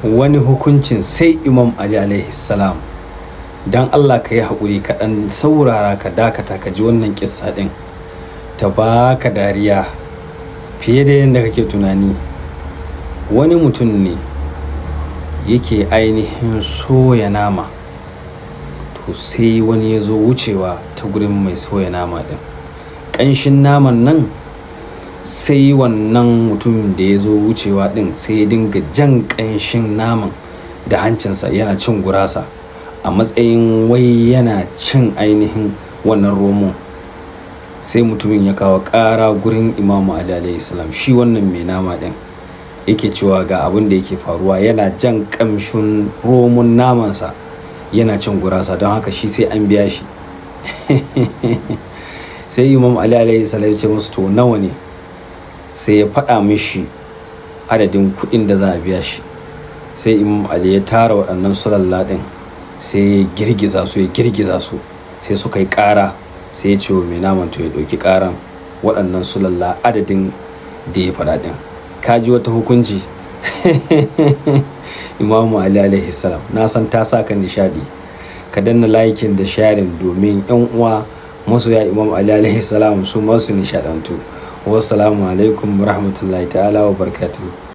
Wani hukuncin sai Imam Ali alaihi salam. Don Allah ka yi haƙuri, ka ɗan saurara, ka dakata, ka ji wannan ƙissa ɗin ta baka dariya fiye da yadda kake tunani. Wani mutum ne yake ainihin soya nama. To, sai wani ya zo wucewa ta gurin mai soya nama ɗin. Ƙanshin naman nan, sai wannan mutumin da ya zo wucewa ɗin sai ya dinga jan ƙanshin naman da hancinsa, yana cin gurasa a matsayin wai yana cin ainihin wannan romon. Sai mutumin ya kawo ƙara gurin Imamu Ali alaihi salam. Shi wannan mai nama ɗin yake cewa ga abin da yake faruwa, yana jan ƙamshin romon namansa yana cin gurasa, don haka shi sai an biya shi. Sai Imam Ali alaihi salam ya ce musu, "To, nawa ne?" Sai ya faɗa mishi adadin kuɗin da za a biya shi. Sai Imam Ali ya tara waɗannan sulalla ɗin, sai ya girgiza su, ya girgiza su, sai suka yi ƙara. Sai ya ce wa mai naman to ya ɗauki ƙaran waɗannan sulalla adadin da ya faɗa ɗin. Ka ji wata hukunci, Imamu Ali alaihi salam. Na san ta sa ka nishaɗi. Ka danna liking da sharing domin 'yan uwa masoya Imam Ali alaihi salam su masu nishaɗantu. Wassalamu alaikum warahmatullahi ta'ala wa barakatuhu.